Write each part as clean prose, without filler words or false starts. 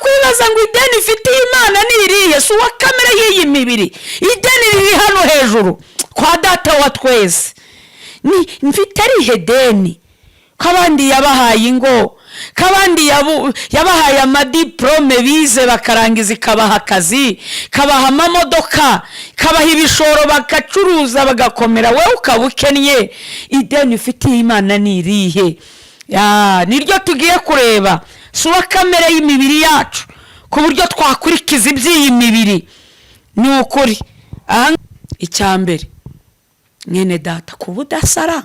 Wakwibaza ngo ideni ifitiye Imana ni irihe? Si uwa kamere y'iyi mibiri. Ideni riri hano hejuru kwa Data wa twese. Ni mfite arihe deni, ko abandi yabahaye ingo, ko abandi yabahaye amadiporome bize bakarangiza, ikabaha akazi, ikabaha amamodoka, ikabaha ibishoro bagacuruza bagakomera, wowe ukaba ukennye? Ideni ufitiye Imana ni irihe? Niryo tugiye kureba. Si uwa kamere y'imibiri yacu ku buryo twakurikiza iby'iyi mibiri. Ni ukuri, aha icya mbere, mwene Data, kuba udasara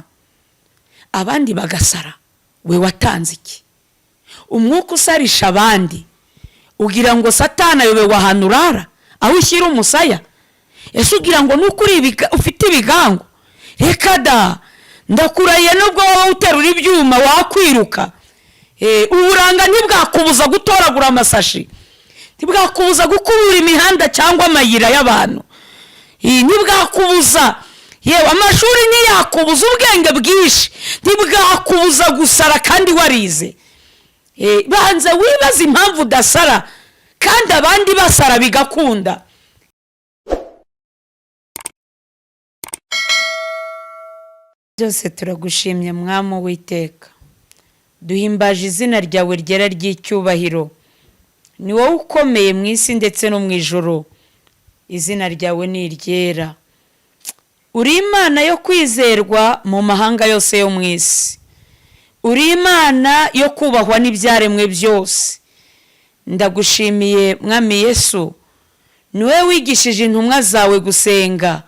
abandi bagasara, we watanze iki? Umwuka usarisha abandi, ugira ngo Satana ayobewe ahantu urara, aho ushyira umusaya? Ese ugira ngo nuko uri ufite ibigango? Reka da, ndakurahiye, nubwo waba uterura ibyuma wakwiruka. Uburanga ntibwakubuza gutoragura amasashi, ntibwakubuza gukubura imihanda cyangwa amayira y'abantu. Ntibwakubuza, yewe amashuri ntiyakubuza, ubwenge bwinshi ntibwakubuza gusara kandi warize. Banza wibaze impamvu udasara kandi abandi basara bigakunda. Byose turagushimye, Mwami Uwiteka. Duhimbaje izina ryawe ryera ry'icyubahiro. Ni wowe ukomeye mu isi ndetse no mu ijoro. Izina ryawe ni iryera. Uri Imana yo kwizerwa mu mahanga yose yo mu isi. Uri Imana yo kubahwa n'ibyaremwe byose. Ndagushimiye, Mwami Yesu. Ni wowe wigishije intumwa zawe gusenga.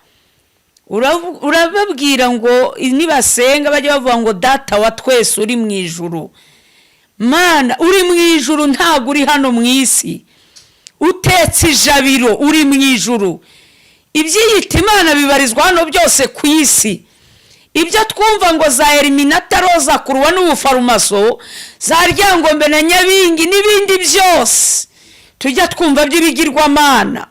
Urababwira ngo nibasenga bajye bavuga ngo: "Data wa twese uri mu ijuru." Mana, uri mu ijuru, ntabwo uri hano mu isi utetse ijabiro. Uri mu ijuru. Ibyiyita Imana bibarizwa hano byose ku isi. Ibyo twumva ngo za Illuminati, roza kuruwa n'ubufarumaso, za Ryangombe na Nyabingi n'ibindi byose tujya twumva by'ibigirwamana,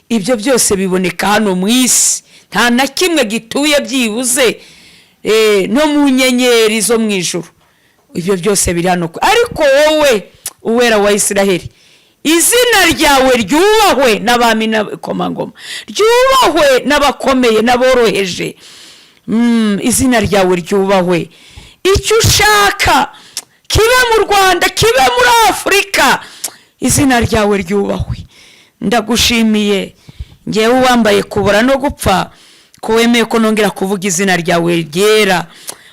ibyo byose biboneka hano mu isi. Nta na kimwe gituye byibuze no mu nyenyeri zo mu ijuru. Ibyo byose biri hano. Ariko wowe, Uwera wa Israheli, izina ryawe ryubahwe n'abami n'abakomangoma, ryubahwe n'abakomeye n'aboroheje. Izina ryawe ryubahwe. Icyo ushaka kibe mu Rwanda, kibe muri Afurika, izina ryawe ryubahwe. Ndagushimiye, ngewe uwambaye kubura no gupfa, ko wemeye ko nongera kuvuga izina ryawe ryera.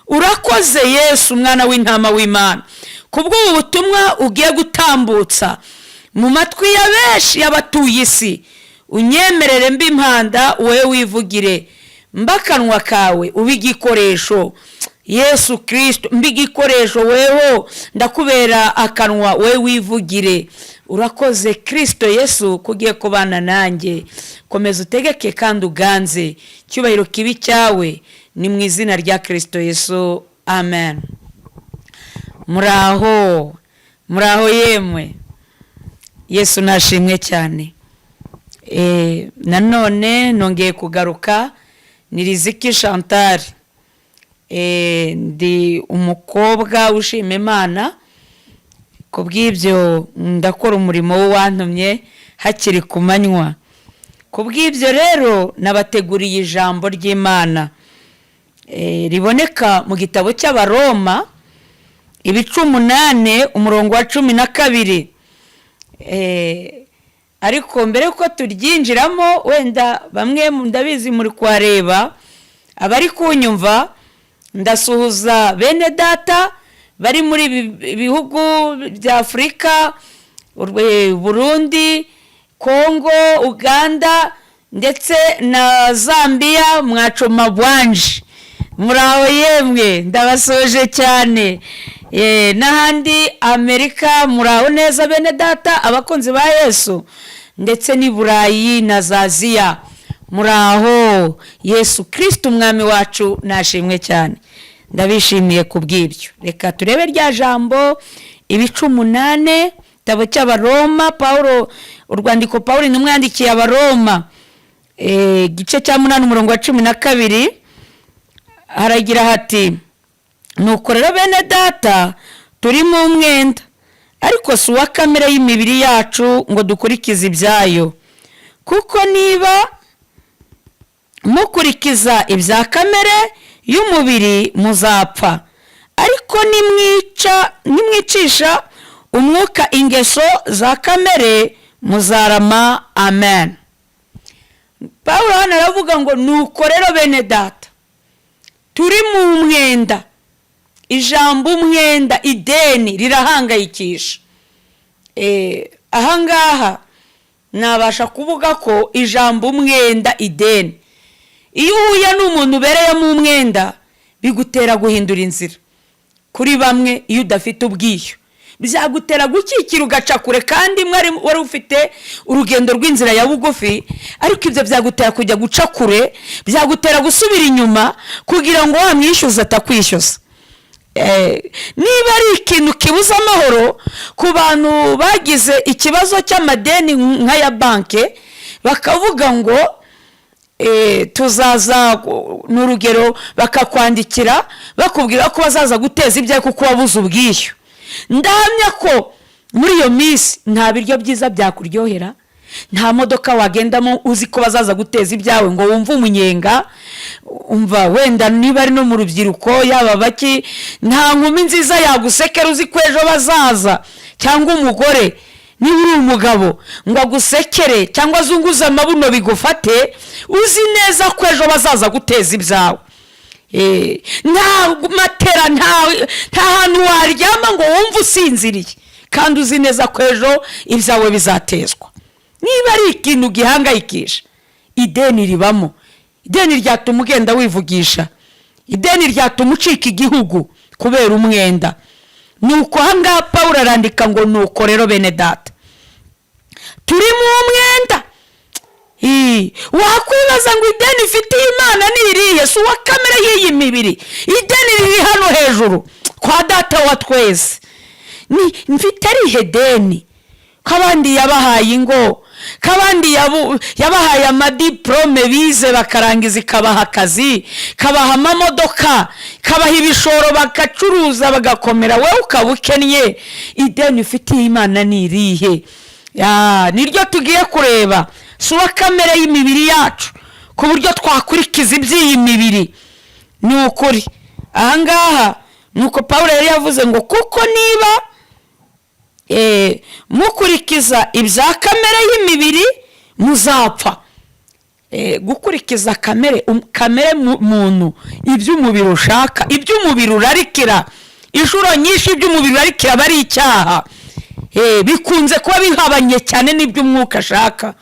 Urakoze Yesu, umwana w'intama w'Imana, kubw'ubu butumwa ugiye gutambutsa mu matwi ya benshi y'abatuye isi. Unyemerere mbe impanda, wowe wivugire, mbe akanwa kawe, ube igikoresho. Yesu Kirisito, mbe igikoresho, weho ndakubera akanwa, wowe wivugire. Urakoze Kirisito Yesu ko ugiye kubana nanjye. Komeza utegeke kandi uganze, icyubahiro kibi cyawe. Ni mu izina rya Kirisito Yesu, amen. Muraho, muraho yemwe. Yesu nashimwe cyane. Nanone nongeye kugaruka. Ni Riziki Chantal. Ndi umukobwa ushima Imana. Ku bw'ibyo ndakora umurimo w'uwantumye hakiri ku manywa. Ku bw'ibyo rero nabateguriye ijambo ry'Imana riboneka mu gitabo cy'Abaroma, ibice 8, umurongo wa 12. Ariko mbere yuko turyinjiramo, wenda bamwe ndabizi muri kuhareba, abari kunyumva, ndasuhuza bene Data bari muri ibi bihugu bya Afurika: Burundi, Kongo, Uganda ndetse na Zambia. Mwacoma bwanje, muraho yemwe, ndabasoje cyane. N'ahandi Amerika, muraho neza bene Data, abakunzi ba Yesu, ndetse n'i Burayi na za Aziya, muraho. Yesu Kirisiti umwami wacu nashimwe cyane. Ndabishimiye ku bw'ibyo. Reka turebe rya jambo, ibice 8, igitabo cy'Abaroma, Paul, urwandiko Paul intumwa yandikiye Abaroma, igice cya 8, umurongo wa 12, haragira hati: "Nuko rero bene Data, turi mu mwenda, Ariko si uwa kamere y'imibiri yacu ngo dukurikize ibyayo. Kuko niba mukurikiza ibya kamere y'umubiri, muzapfa. Ariko nimwicisha umwuka ingeso za kamere, muzarama. Amen. Paul hano aravuga ngo: "Nuko rero bene Data, turi mu mwenda." Ijambo umwenda, ideni, rirahangayikisha. Ahangaha nabasha kuvuga ko ijambo umwenda, ideni, iyo uhuye n'umuntu ubereyemo umwenda, bigutera guhindura inzira. Kuri bamwe, iyo udafite ubwishyu, byagutera gukikira, ugaca kure, kandi mwari wari ufite urugendo rw'inzira ya bugufi. Ariko ibyo byagutera kujya guca kure, byagutera gusubira inyuma kugira ngo wamwishyuze atakwishyuza. Niba ari ikintu kibuza amahoro ku bantu bagize ikibazo cy'amadeni nk'aya banki, bakavuga ngo tuzaza, ni urugero, bakakwandikira bakubwira ko bazaza guteza ibyawe kuko wabuze ubwishyu, ndahamya ko muri iyo minsi nta biryo byiza byakuryohera, nta modoka wagendamo uzi ko bazaza guteza ibyawe ngo wumve umunyenga. Umva, wenda niba ari no mu rubyiruko, yaba baki, nta nkumi nziza yagusekera uzi ko ejo bazaza, cyangwa umugore niba uri umugabo ngo agusekere cyangwa azunguze amabuno bigufate, uzi neza ko ejo bazaza guteza ibyawe. Nta matera, nta hantu waryama ngo wumve usinziriye kandi uzi neza ko ejo ibyawe bizatezwa. Niba ari ikintu gihangayikisha, ideni ribamo. Ideni ryatuma ugenda wivugisha, ideni ryatuma ucika igihugu kubera umwenda. Nuko ahangaha Paul arandika ngo: "Nuko rero bene Data, turi mu mwenda." Wakwibaza ngo ideni ifitiye Imana ni irihe? Si uwa kamere y'iyi mibiri. Ideni riri hano hejuru kwa Data wa twese. Ni mfite arihe deni, ko abandi yabahaye ingo, ko abandi yabahaye amadiporome bize bakarangiza, ikabaha akazi, ikabaha amamodoka, ikabaha ibishoro bagacuruza bagakomera, wowe ukaba ukennye? Ideni ufitiye Imana ni irihe? Niryo tugiye kureba. Si uwa kamere y'imibiri yacu ku buryo twakurikiza iby'iyi mibiri. Ni ukuri, ahangaha ni uko Paul yari yavuze ngo: "Kuko niba mukurikiza ibya kamere y'imibiri, muzapfa." Gukurikiza kamere muntu, iby'umubiri ushaka, iby'umubiri urarikira, inshuro nyinshi iby'umubiri urarikira aba ari icyaha. Bikunze kuba bihabanye cyane n'iby'umwuka ashaka.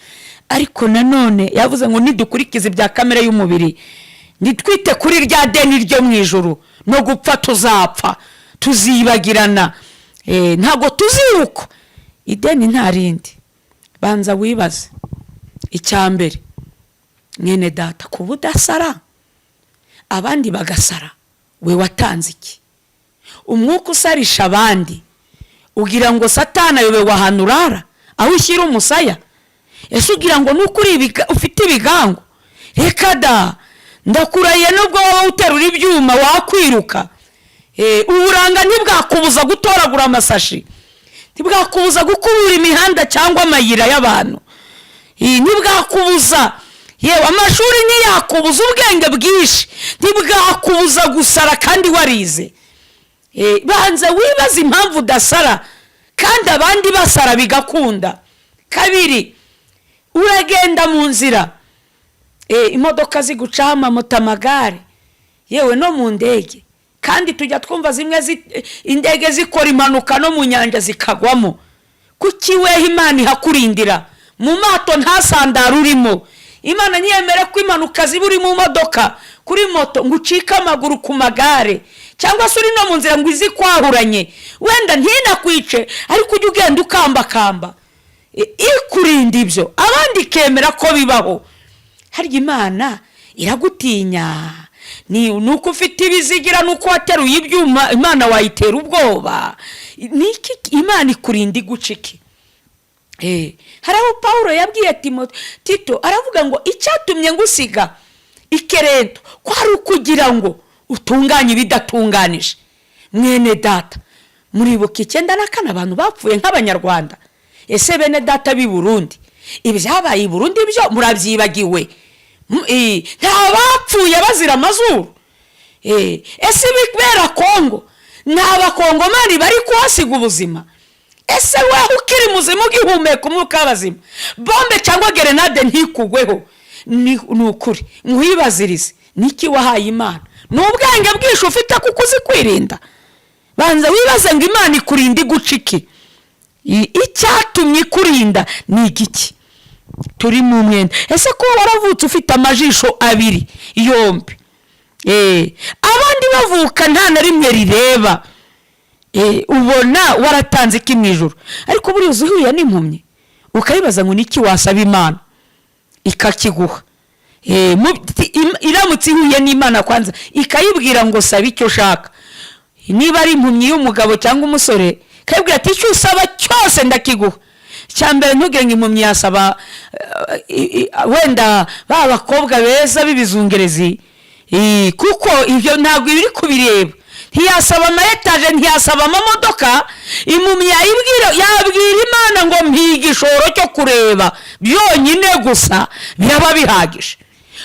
Ariko nanone yavuze ngo nidukurikiza ibya kamere y'umubiri, nitwite kuri rya deni ryo mu ijuru, no gupfa tuzapfa, tuzibagirana. Ntabwo tuzibuka. Ideni nta rindi, banza wibaze. Icya mbere, mwene Data, kuba udasara abandi bagasara, we watanze iki? Umwuka usarisha abandi, ugira ngo Satana ayobewe ahantu urara, aho ushyira umusaya? Ese ugira ngo nuko uri ufite ibigango? Reka da, ndakurahiye, nubwo waba uterura ibyuma wakwiruka. Uburanga ntibwakubuza gutoragura amasashi, ntibwakubuza gukubura imihanda cyangwa amayira y'abantu. Ntibwakubuza, yewe amashuri ntiyakubuza, ubwenge bwinshi ntibwakubuza gusara kandi warize. Banza wibaze impamvu udasara kandi abandi basara bigakunda. Kabiri, uragenda mu nzira, imodoka zigucaho, amamoto, amagare, yewe no mu ndege, kandi tujya twumva zimwe indege zikora impanuka no mu nyanja zikagwamo. Kuki weho Imana ihakurindira mu mato ntasandare urimo? Imana ntiyemere ko impanuka ziba uri mu modoka, kuri moto, ngo ucike amaguru, ku magare, cyangwa se uri no mu nzira ngo izi kwahuranye, wenda ntinakwice, ariko ujye ugenda ukambakamba. Ikurinda ibyo, abandi ikemera ko bibaho. Harya Imana iragutinya? Ni uko ufite ibizigira, ni uko wateruye ibyuma, Imana wayitera ubwoba? Ni iki Imana ikurinda iguca iki? Hari aho Paul yabwiye Tito, aravuga ngo: "Icyatumye ngusiga ikerento kwari ukugira ngo utunganye ibidatunganije." Mwene Data. Muribuka 94 abantu bapfuye nk'Abanyarwanda. Ese bene data b'i Burundi, ibyabaye i Burundi byo murabyibagiwe? Nta bapfuye bazira amazuru? Ese ibibera Kongo, nta Bakongomani bari kuhasiga ubuzima? Ese weho ukiri muzima, ugihumeka umwuka w'abazima, bombe cyangwa gerenade ntikugweho? Ni ukuri nkwibazirize, niki wahaye Imana? Ni ubwenge bwinshi ufite kuko uzi kwirinda? Banza wibaze ngo Imana ikurinda iguca iki? Icyatumye ikurinda ni igiki? Turi mu mwenda. Ese kuba waravutse ufite amajisho abiri yombi, abandi bavuka nta na rimwe rireba, ubona waratanze iki mu ijoro? Ariko buriya uzi uhuye n'impumyi ukayibaza ngo niki wasaba Imana ikakiguha? Iramutse ihuye n'Imana kwanza ikayibwira ngo saba icyo ushaka, niba ari impumyi y'umugabo cyangwa umusore, ikayibwira ati icyo usaba cyose ndakiguha. Icya mbere, ntugire ngo impumyi yasaba wenda ba bakobwa beza b'ibizungerezi, kuko ibyo ntabwo ibiri kubireba. Ntiyasaba ama etaje, ntiyasaba amamodoka. Impumyi yayibwira, yabwira Imana ngo mpiga igishoro cyo kureba byonyine gusa, biraba bihagije.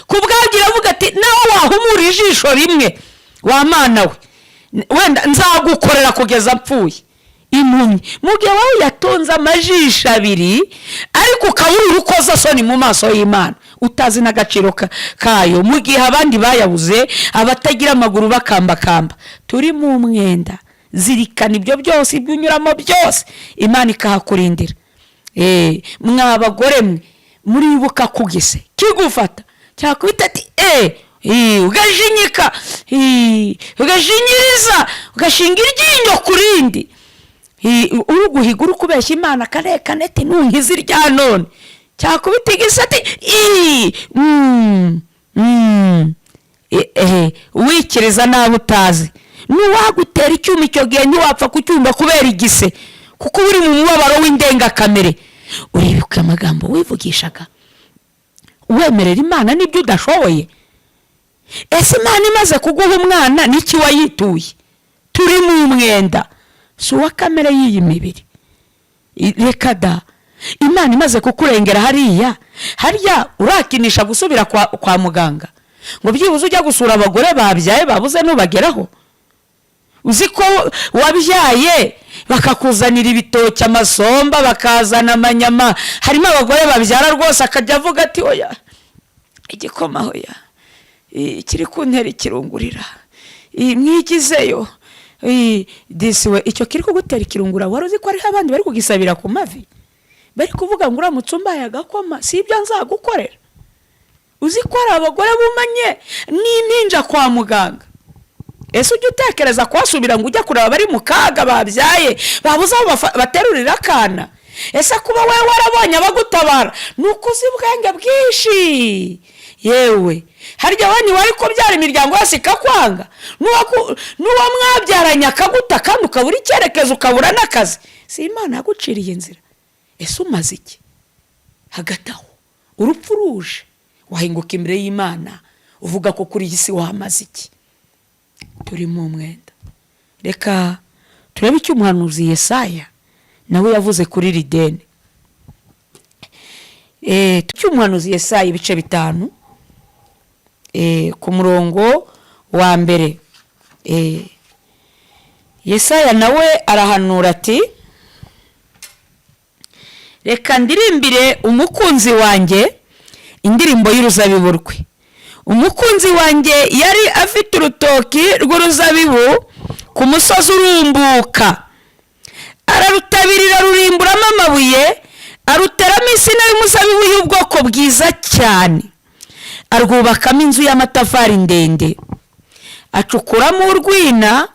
Ku bwabyo iravuga ati nawe wahumura ijisho rimwe, wa Mana we, wenda nzagukorera kugeza mpfuye. Impumyi, mu gihe wowe yatunze amajisho abiri ariko ukaba uri urukozasoni mu maso y'Imana, utazi n'agaciro kayo, mu gihe abandi bayabuze, abatagira amaguru bakambakamba. Turi mu mwenda. Zirikana ibyo byose, ibyo unyuramo byose, Imana ikahakurindira. Mwa bagore mwe, muribuka kugise kigufata cyakubita ati ugajinyika, ugashinyiriza, ugashinga iryinyo ku rindi, uri guhiga, uri kubeshya Imana karekane ati nunkiza irya none, cyakubita igise ati ii, mm, mm. Wikiriza nabi utazi n'uwagutera icyuma, icyo gihe ntiwapfa kucyumva kubera igise, kuko uba uri mu mubabaro w'indengakamere. Uribuka amagambo wivugishaga wemerera Imana n'ibyo udashoboye? Ese Imana imaze kuguha umwana, n'iki wayituye? Turi mu mwenda, si uwa kamere y'iyi mibiri. Reka da. Imana imaze kukurengera hariya, harya urakinisha gusubira kwa muganga ngo byibuze ujya gusura abagore babyaye babuze nubageraho? Uzi ko wabyaye bakakuzanira ibitoki, amasomba, bakazana amanyama? Harimo abagore babyara rwose akajya avuga ati oya, igikoma hoya, kiri kuntera ikirungurira, mwigizeyo. Disi we, icyo kiri kugutera ikirungura, wari uzi ko hariho abandi bari kugisabira ku mavi, bari kuvuga ngo uramutse umbaye agakoma si ibyo nzagukorera? Uzi ko hari abagore bumanye n'impinja kwa muganga? Ese ujya utekereza kuhasubira ngo ujya kureba abari mu kaga, babyaye babuze aho baterurira akana? Ese kuba wowe warabonye abagutabara ni uko uzi ubwenge bwinshi? Yewe, harya wowe ntiwari kubyara imiryango yose ikakwanga, n'uwo mwabyaranye akaguta, kandi ukabura icyerekezo, ukabura n'akazi? Si Imana yaguciriye inzira? Ese umaze iki? Hagati aho urupfu ruje, wahinguka imbere y'Imana uvuga ko kuri iyi si wamaze iki? Turi mu mwenda. Reka turebe icyo umuhanuzi Yesaya nawe yavuze kuri iri deni. Icyo umuhanuzi Yesaya, ibice 5, ku murongo wa mbere. Yesaya nawe arahanura ati reka ndirimbire umukunzi wanjye indirimbo y'uruzabibu rwe. Umukunzi wanjye yari afite urutoki rw'uruzabibu ku musozi urumbuka, ararutabirira, rurimburamo amabuye, aruteramo insina y'umuzabibu y'ubwoko bwiza cyane, arwubakamo inzu y'amatafari ndende, acukuramo urwina.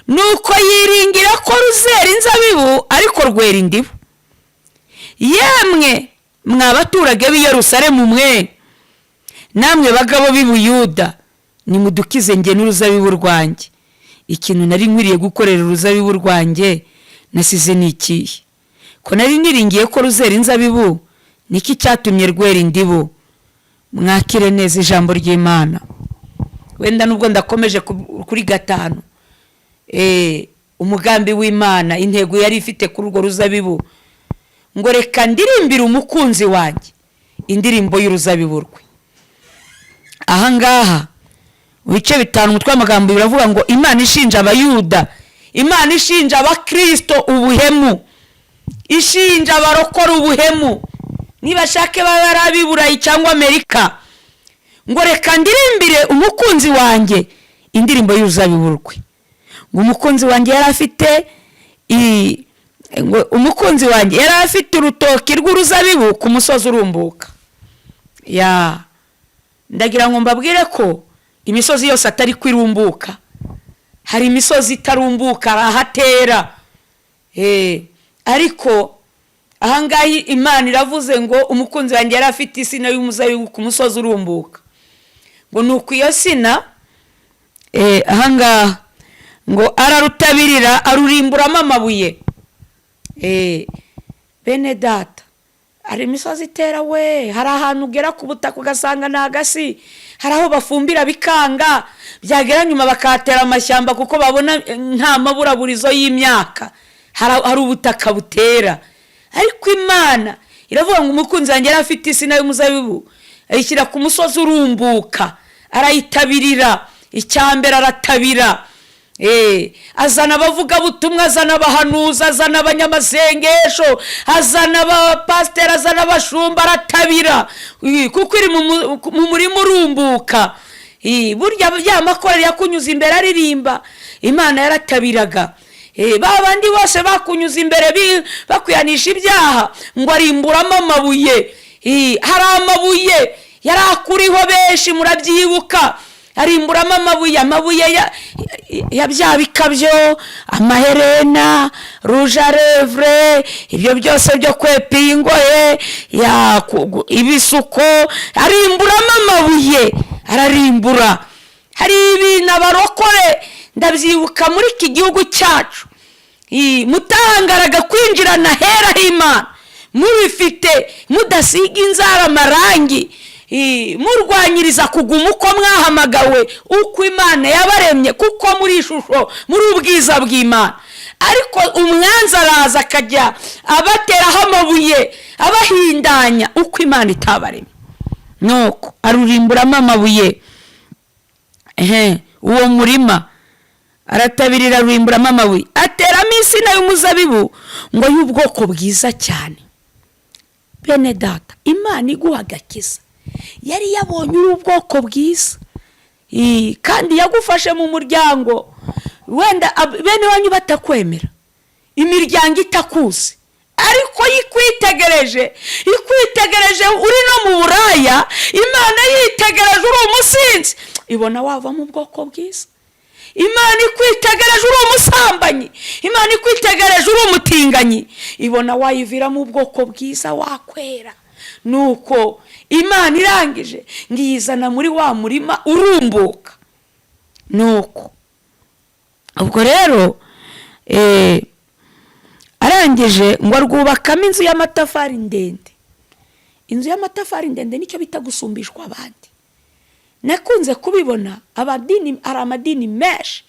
Nuko yiringira ko ruzera inzabibu, ariko rwera indibu. Yemwe mwa baturage b'i Yerusalemu mwe, namwe bagabo b'i Buyuda, nimudukize njye n'uruzabibu rwanjye. Ikintu nari nkwiriye gukorera uruzabibu rwanjye nasize ni ikihe? Ko nari niringiye ko ruzera inzabibu, niki cyatumye rwera indibu? Mwakire neza ijambo ry'Imana. Wenda nubwo ndakomeje kuri 5. Umugambi w'Imana, intego yari ifite kuri urwo ruzabibu, ngo reka ndirimbire umukunzi wanjye indirimbo y'uruzabibu rwe. Ahangaha mu bice 5, umutwe w'amagambo biravuga ngo Imana ishinja Abayuda, Imana ishinja Abakirisito ubuhemu, ishinja abarokora ubuhemu, nibashake baba ari ab'i Burayi cyangwa Amerika, ngo reka ndirimbire umukunzi wanjye indirimbo y'uruzabibu rwe. Ngo umukunzi wanjye yari afite, ngo umukunzi wanjye yari afite urutoki rw'uruzabibu ku musozi urumbuka. Ya, ndagira ngo mbabwire ko imisozi yose atari ko irumbuka. Hari imisozi itarumbuka, hari ahatera. Ariko ahangaha Imana iravuze ngo umukunzi wanjye yari afite isina y'umuzabibu ku musozi urumbuka. Ngo ni uko iyo sina, ahangaha ngo ararutabirira, arurimburamo amabuye. Bene data, hari imisozi itera we, hari ahantu ugera ku butaka ugasanga ni agasi, hari aho bafumbira bikanga, byagera nyuma bakahatera amashyamba kuko babona nta maburaburizo y'imyaka. Hari ubutaka butera, ariko Imana iravuga ngo umukunzi wanjye yari afite isina y'umuzabibu, ayishyira ku musozi urumbuka, arayitabirira. Icyambere aratabira, azana abavugabutumwa, azana abahanuzi, azana abanyamasengesho, azana abapasiteri, azana abashumba, aratabira kuko iri mu murima urumbuka. Burya ya makorari yakunyuze imbere aririmba, Imana yaratabiraga. Ba bandi bose bakunyuze imbere bakwihanisha ibyaha, ngo arimburamo amabuye. Hari amabuye yari akuriho, benshi murabyibuka. Arimburamo amabuye, amabuye ya bya bikabyo, amaherena, rouge à lèvres, ibyo byose byo kwepa ingohe, ibisuko, arimburamo amabuye, ararimbura. Hari ibintu abarokore, ndabyibuka muri iki gihugu cyacu, mutahangaraga kwinjirana hera h'Imana mubifite, mudasiga inzara amarangi, murwanyiriza kuguma uko mwahamagawe, uko Imana yabaremye, kuko muri ishusho, muri ubwiza bw'Imana. Ariko umwanzi araza akajya abateraho amabuye, abahindanya uko Imana itabaremye. Nuko arurimburamo amabuye. Uwo murima aratabirira, arurimburamo amabuye, ateramo insina y'umuzabibu ngo y'ubwoko bwiza cyane. Bene data, Imana iguha agakiza yari yabonye uri ubwoko bwiza, kandi yagufashe mu muryango wenda bene wanyu batakwemera, imiryango itakuzi, ariko ikwitegereje, ikwitegereje uri no mu buraya, Imana yitegereje uri umusinzi, ibona wavamo ubwoko bwiza. Imana ikwitegereje uri umusambanyi, Imana ikwitegereje uri umutinganyi, ibona wayiviramo ubwoko bwiza, wakwera. Nuko Imana irangije ngo iyizana muri wa murima urumbuka. Nuko ubwo rero arangije ngo arwubakamo inzu y'amatafari ndende. Inzu y'amatafari ndende nicyo bita gusumbishwa abandi. Nakunze kubibona abadini, hari amadini menshi,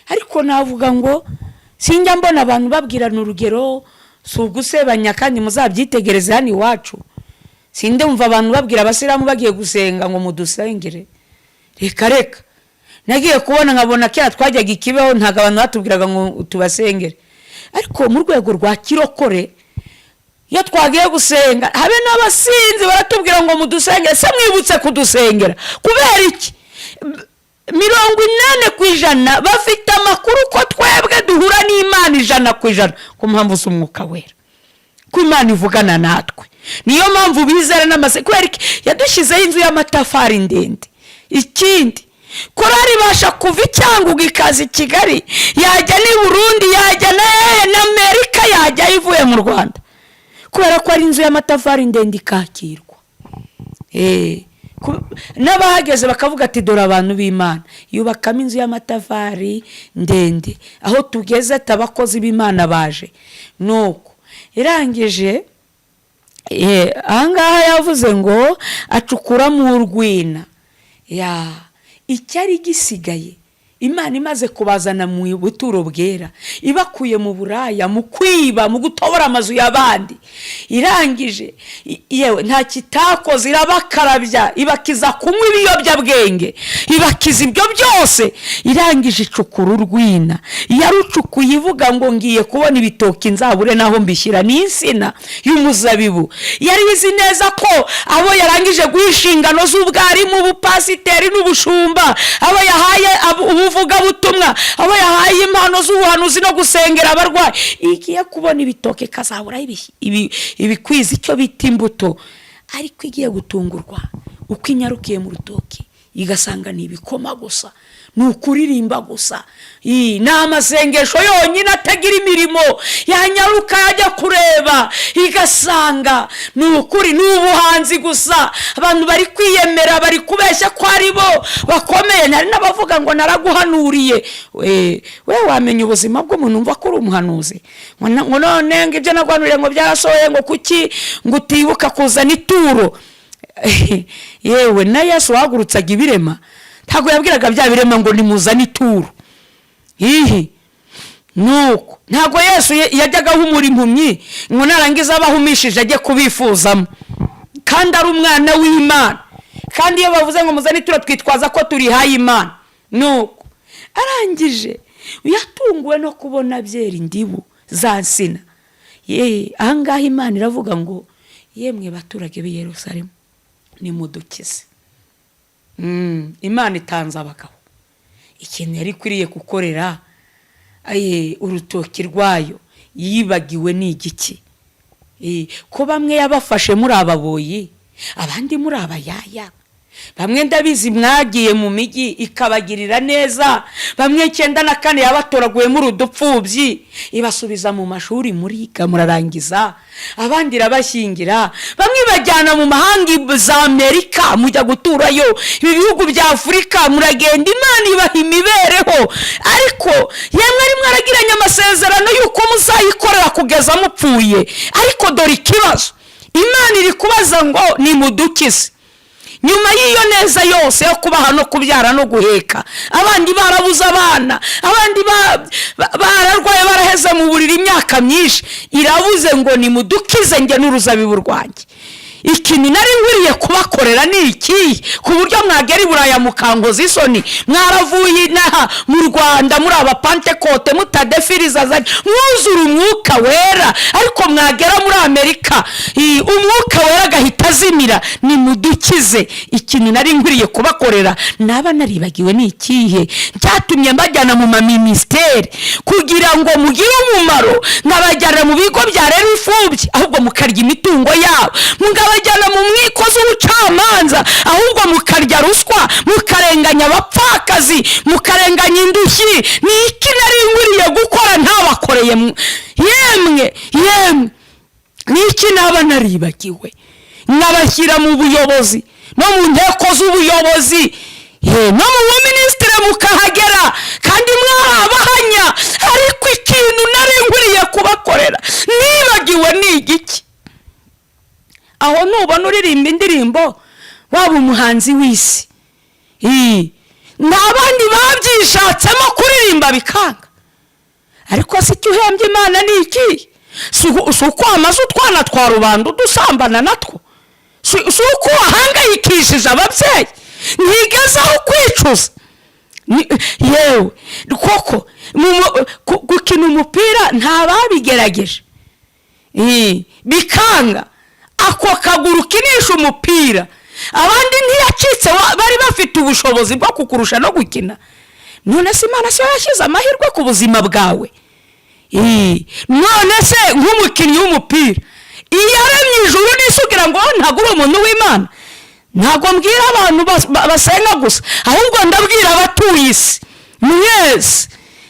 ariko navuga ngo sinjya mbona abantu babwirana urugero, si ugusebanya, kandi muzabyitegereze hano iwacu, sindumva abantu babwira abasilamu bagiye gusenga ngo mudusengere. Reka reka, nagiye kubona nkabona kera twajyaga i Kibeho, ntabwo abantu batubwiraga ngo tubasengere, ariko mu rwego rwa kirokore iyo twagiye gusenga, habe n'abasinzi baratubwira ngo mudusengere. Se mwibutse kudusengera kubera iki? 80% bafite amakuru ko twebwe duhura n'Imana 100% ku mpamvu z'Umwuka Wera, ko Imana ivugana natwe. Niyo mpamvu bizera n'amase. Kubera iki? Yadushyizeho inzu y'amatafari ndende. Ikindi, korari ibasha kuva i Cyangugu ikaza i Kigali, yajya n'i Burundi, yajya na Amerika, yajya ivuye mu Rwanda, kubera ko ari inzu y'amatafari ndende, ikakirwa. N'abahageze bakavuga ati dore abantu b'Imana. Yubakamo inzu y'amatafari ndende, aho tugeze ati abakozi b'Imana baje. Nuko irangije, ahangaha yavuze ngo acukuramo urwina. Ya, icyari gisigaye, Imana imaze kubazana mu buturo bwera, ibakuye mu buraya, mu kwiba, mu gutobora amazu y'abandi, irangije yewe nta kitakoze, irabakarabya, ibakiza kunywa ibiyobyabwenge, ibakiza ibyo byose. Irangije icukura urwina, yarucukuye ivuga ngo ngiye kubona ibitoki nzabure naho mbishyira, ni insina y'umuzabibu. Yari izi neza ko abo yarangije guha inshingano z'ubwarimu, ubupasiteri n'ubushumba, abo yahaye ubuvugabutumwa, abo yahaye impano z'ubuhanuzi no gusengera abarwayi, igiye kubona ibitoki ikazabura ibikwiza icyo bita imbuto. Ariko igiye gutungurwa uko inyarukiye mu rutoki igasanga ni ibikoma gusa, ni ukuririmba gusa, ni amasengesho yonyine atagira imirimo. Yanyaruka yajya kureba igasanga ni ukuri, ni ubuhanzi gusa, abantu bari kwiyemera, bari kubeshya ko ari bo bakomeye. Hari n'abavuga ngo naraguhanuriye. We wamenya ubuzima bw'umuntu wumva ko uri umuhanuzi, ngo none ngo ibyo naguhanuriye ngo byarasohoye, ngo kuki ngo utibuka kuzana ituro? Yewe, na Yesu wahagurutsaga ibirema, ntabwo yabwiraga bya birema ngo nimuzane ituro. Hihi nuko ntabwo Yesu yajyaga ahumura impumyi ngo narangiza abahumishije ajye kubifuzamo, kandi ari umwana w'Imana. Kandi iyo bavuze ngo muzane ituro, twitwaza ko turihaye Imana. Nuko arangije yatunguwe no kubona byera indibu za nsina. Ye, ahangaha Imana iravuga ngo yemwe baturage b'i Yerusalemu, nimudukize. Imana itanze abagabo. Ikintu yari ikwiriye gukorera urutoki rwayo yibagiwe ni igiki? Ko bamwe yabafashe muri ababoyi, abandi muri abayaya, bamwe ndabizi mwagiye mu mijyi ikabagirira neza, bamwe 94 yabatoraguye muri udupfubyi ibasubiza mu mashuri, muriga murarangiza, abandi irabashyingira, bamwe ibajyana mu mahanga za Amerika mujya guturayo, ibi bihugu bya Afurika muragenda, Imana ibaha imibereho. Ariko yemwe ari mwaragiranye amasezerano y'uko muzayikorera kugeza mupfuye. Ariko dore ikibazo, Imana iri kubaza ngo nimudukize. Nyuma y'iyo neza yose yo kubaha no kubyara no guheka, abandi barabuze abana, abandi bararwaye, baraheze mu buriri imyaka myinshi, irabuze ngo nimudukize njye n'uruzabibu rwanjye. Ikintu nari nkwiriye kubakorera ni ikihe, ku buryo mwagera i Buraya mukankoza isoni, mwaravuye inaha mu Rwanda muri abapantekote, mutadefiriza, mwuzura Umwuka Wera, ariko mwagera muri Amerika Umwuka Wera agahita azimira? Nimudukize. Ikintu nari nkwiriye kubakorera naba naribagiwe ni ikihe, byatumye mbajyana mu maminisiteri kugira ngo mugire umumaro, nkabajyana mu bigo byarera imfubyi ahubwo mukarya imitungo yabo, mukabajyana mu nkiko z'ubucamanza ahubwo mukarya ruswa, mukarenganya abapfakazi, mukarenganya indushyi? Ni iki nari nkwiriye gukora ntabakoreye? Yemwe yemwe, ni iki naba naribagiwe, nkabashyira mu buyobozi no mu nteko z'ubuyobozi, no mu buminisitiri mukahagera kandi mwarabahanya, ariko ikintu nari nkwiriye kubakorera nibagiwe ni igiki? Aho nubona uririmba indirimbo, waba umuhanzi w'isi, nta bandi babyishatsemo kuririmba bikanga. Ariko si icyo uhembye Imana ni iki? Si uko wamaze utwana twa rubanda udusambana natwo? Si uko wahangayikishije ababyeyi ntigezaho kwicuza? Yewe koko, gukina umupira nta babigerageje bikanga, ako kaguru ukinisha umupira abandi ntiyacitse, bari bafite ubushobozi bwo kukurusha no gukina. None se Imana siyo yashyize amahirwe ku buzima bwawe? None se nk'umukinnyi w'umupira, iyo aremye ijuru n'isi ugira ngo ntabwo uri umuntu w'Imana? Ntabwo mbwira abantu basenga gusa, ahubwo ndabwira abatuye isi mwese,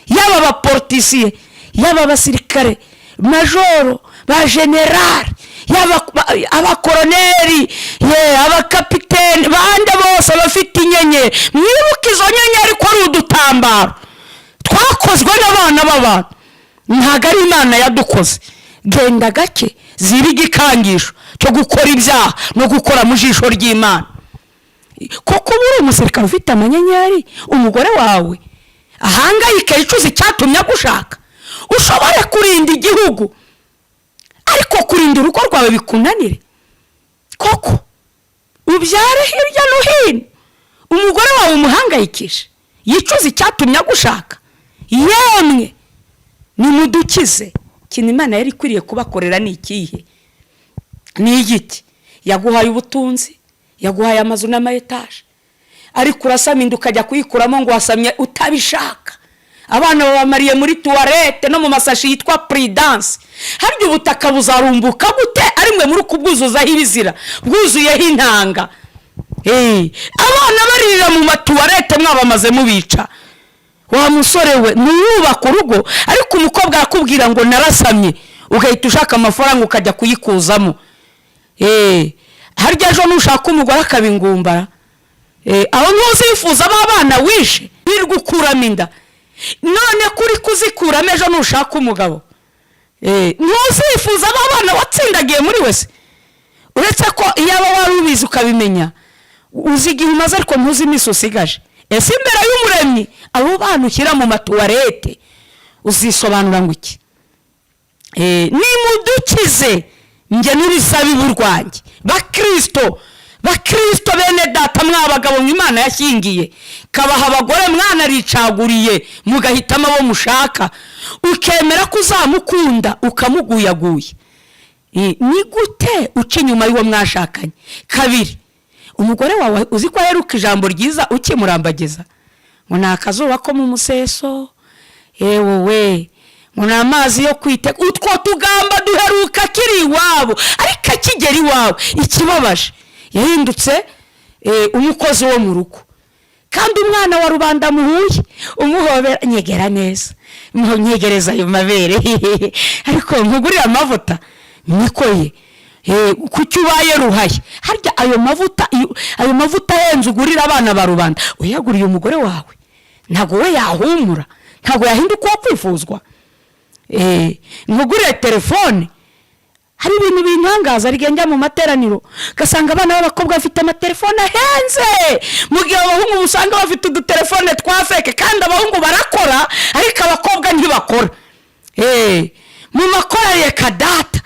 yaba abapolitisiye, yaba abasirikare, majoro, ba generali, yaba abakoroneri, abakapiteni, bande bose bafite inyenyeri, mwibuke izo nyenyeri ko ari udutambaro twakozwe n'abana b'abantu, ntabwo ari Imana yadukoze. Genda gake, ziba igikangisho cyo gukora ibyaha no gukora mu jisho ry'Imana. Kuko uba uri umusirikare ufite amanyenyeri, umugore wawe Ahangayike yicuza icyatumye agushaka. Ushobore kurinda igihugu, ariko kurinda urugo rwawe bikunanire koko? Ubyare hirya no hino, umugore wawe umuhangayikishe, yicuza icyatumye agushaka. Yemwe, nimudukize! Ikintu Imana yari ikwiriye kubakorera ni ikihe? Ni igiti. Yaguhaye ubutunzi, yaguhaye amazu n'amayetaje, ariko urasama inda ukajya kuyikuramo ngo wasamye utabishaka. Abana babamariye muri toilette no mu masashi yitwa Prudence. Harya ubutaka buzarumbuka gute ari mwe muri kubwuzuzaho ibizira, bwuzuyeho intanga? Abana baririra mu ma toilette, mwabamaze mubica. Wa musore we, ntiwubake urugo, ariko umukobwa arakubwira ngo narasamye, ugahita ushaka amafaranga ukajya kuyikuzamo. Harya ejo nushaka umugore akaba ingumbara, aho ntuzifuza ba bana wishe? Wirirwa ukuramo inda, none kuri kuzikuramo, ejo nushaka umugabo, ntuzifuza ba bana watsindagiye muri wese? Uretse ko iyaba wari ubizi ukabimenya, uzi igihe umaze ariko ntuzi iminsi usigaje. Ese imbere y'Umuremyi, abo bana ushyira mu ma toilette uzisobanura ngo iki? Nimudukize njye n'uruzabibu rwanjye. Bakristo, bakristo bene data, mwabagabo mwe Imana yashyingiye kabaha abagore, mwanaricaguriye mugahitamo abo mushaka, ukemera ko uzamukunda ukamuguyaguye. Ni gute uca inyuma y'uwo mwashakanye? Kabiri, umugore wawe uzi ko aheruka ijambo ryiza ukimurambagiza, ngo ni akazuba ko mu museso, yewe we, ngo ni amazi yo kwiteka. Utwo tugamba duheruka akiri iwabo, ariko akigera iwawe, ikibabaje, yahindutse umukozi wo mu rugo. Kandi umwana wa rubanda muhuye umuhobera, nyegera neza, nyegereza ayo mabere, ariko nkugurire amavuta, niko ye. Kuki ubaye ruhaye? Harya ayo mavuta, ayo mavuta ahenze ugurira abana ba rubanda, uyaguriye umugore wawe, ntabwo we yahumura? Ntabwo yahinduka uwo kwifuzwa? Nkugurire telefone. Hari ibintu bintangaza, rigiye njya mu materaniro ugasanga abana b'abakobwa bafite amatelefone ahenze, mu gihe abahungu usanga bafite udutelefone twa fake. Kandi abahungu barakora, ariko abakobwa ntibakora. Mu makorari kadata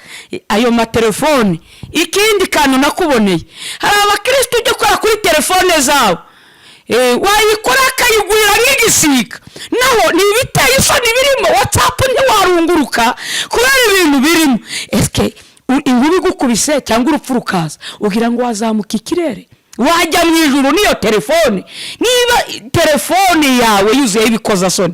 ayo matelefone. Ikindi kantu nakuboneye, hari abakirisitu ujya ukora kuri telefone zabo, wayikora akayigurira nk'igisiga, naho ni ibiteye isoni birimo. WhatsApp ntiwarunguruka kubera ibintu birimo. Ese inkuba igukubise cyangwa urupfu rukaza, ugira ngo wazamuka ikirere, wajya mu ijuru n'iyo telefone? Niba telefone yawe yuzuyeho ibikozasoni,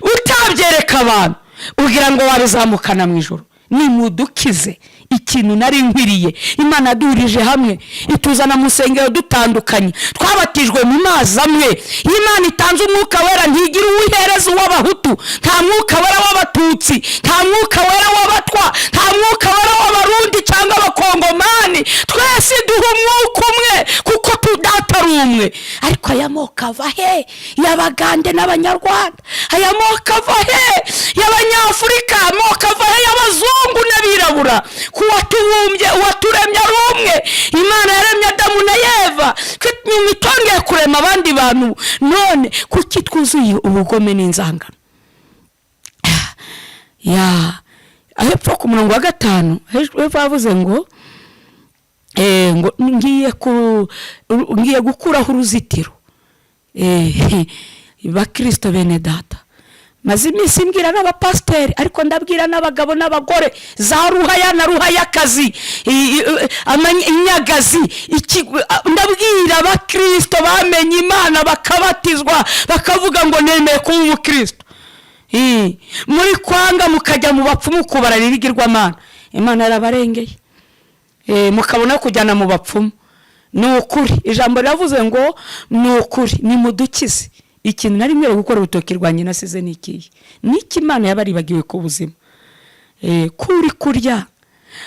utabyereka abantu, ugira ngo wabizamukana mu ijuru? Nimudukize! Ikintu nari nkwiriye, Imana yaduhurije hamwe, ituzana mu nsengero dutandukanye, twabatijwe mu mazi amwe. Iyo Imana itanze Umwuka Wera, ntigira uwihereza uw'Abahutu, nta Mwuka Wera w'Abatutsi, nta Mwuka Wera w'Abatwa, nta Mwuka Wera w'Abarundi cyangwa Abakongomani. Twese duha umwuka umwe kuko Data ari umwe. Ariko aya moko ava he y'Abagande n'Abanyarwanda? Aya moko ava he y'Abanyafurika? Amoko ava he y'abazungu n'abirabura? Ku watubumbye, uwaturemye ari umwe. Imana yaremye Adamu na Eva, nyuma itongeye kurema abandi bantu. None kuki twuzuye ubugome n'inzangano? Ya hepfo ku murongo wa 5, hepfo havuze ngo ngo ngiye gukuraho uruzitiro. Bakristo bene data, maze iminsi mbwira n'abapasiteri, ariko ndabwira n'abagabo n'abagore, za ruhaya na ruhayakazi, inyagazi, ndabwira abakristo bamenye Imana, bakabatizwa, bakavuga ngo nemeye kuba umukristo. Muri kwanga mukajya mu bapfumu kubarara ibigirwamana, Imana yarabarengeye. Mukabona kujyana mu bapfumu. Ni ukuri, ijambo riravuze ngo ni ukuri, nimudukize! Ikintu nari nkwiye gukora, urutoki rwanjye nasize ni ikihe? Niki Imana yabaribagiwe ku buzima? Ko uri kurya,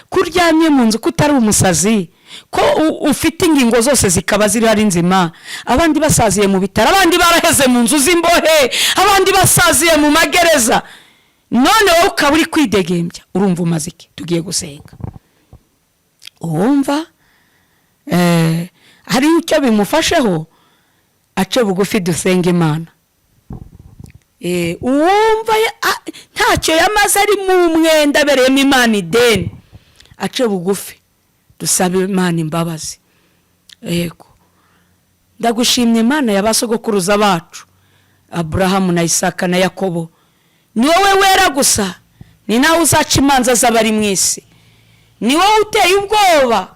ko uryamye mu nzu, ko utari umusazi, ko ufite ingingo zose zikaba ziri ari nzima, abandi basaziye mu bitaro, abandi baraheze mu nzu z'imbohe, abandi basaziye mu magereza, none wowe ukaba uri kwidegembya, urumva umaze iki? Tugiye gusenga. Uwumva hari icyo bimufasheho ace bugufi, dusenga Imana. Uwumva ntacyo yamaze ari mu mwenda abereyemo Imana ideni, ace bugufi dusabe Imana imbabazi. Yego, ndagushimye Imana ya ba sogokuruza bacu Aburahamu na Isaka na Yakobo. Ni wowe wera gusa, ni nawe uzaca imanza z'abari mu isi, ni wowe uteye ubwoba.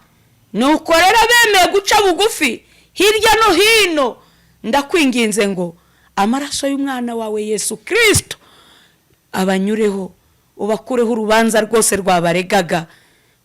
Nuko rero bemeye guca bugufi hirya no hino, ndakwinginze ngo amaraso y'umwana wawe Yesu Kirisito abanyureho, ubakureho urubanza rwose rwabaregaga,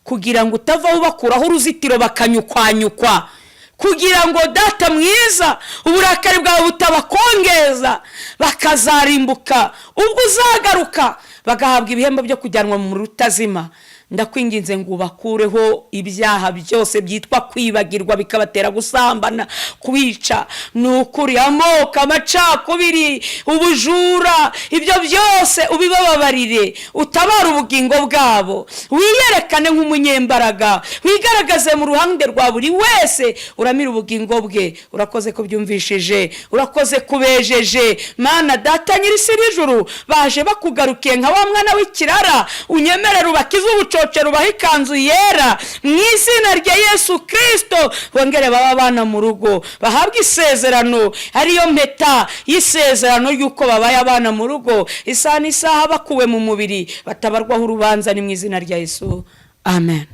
kugira ngo utavaho ubakuraho uruzitiro bakanyukwanyukwa, kugira ngo Data mwiza uburakari bwawe butabakongeza bakazarimbuka ubwo uzagaruka, bagahabwa ibihembo byo kujyanwa mu rutazima. Ndakwinginze ngo ubakureho ibyaha byose byitwa kwibagirwa bikabatera gusambana, kwica, ni ukuri, amoko, amacakubiri, ubujura, ibyo byose ubibababarire, utabare ubugingo bwabo, wiyerekane nk'umunyembaraga, wigaragaze mu ruhande rwa buri wese, uramire ubugingo bwe. Urakoze kubyumvishije, urakoze kubejeje. Mana Data nyir'isi n'ijuru, baje bakugarukiye nka wa mwana w'ikirara, unyemerere ubakize ubucocero, ubahe ikanzu yera mu izina rya Yesu Kirisito, bongere babe abana mu rugo, bahabwe isezerano ariyo mpeta y'isezerano y'uko babaye abana mu rugo, isaha n'isaha bakuwe mu mubiri batabarwaho urubanza, ni mu izina rya Yesu, amen.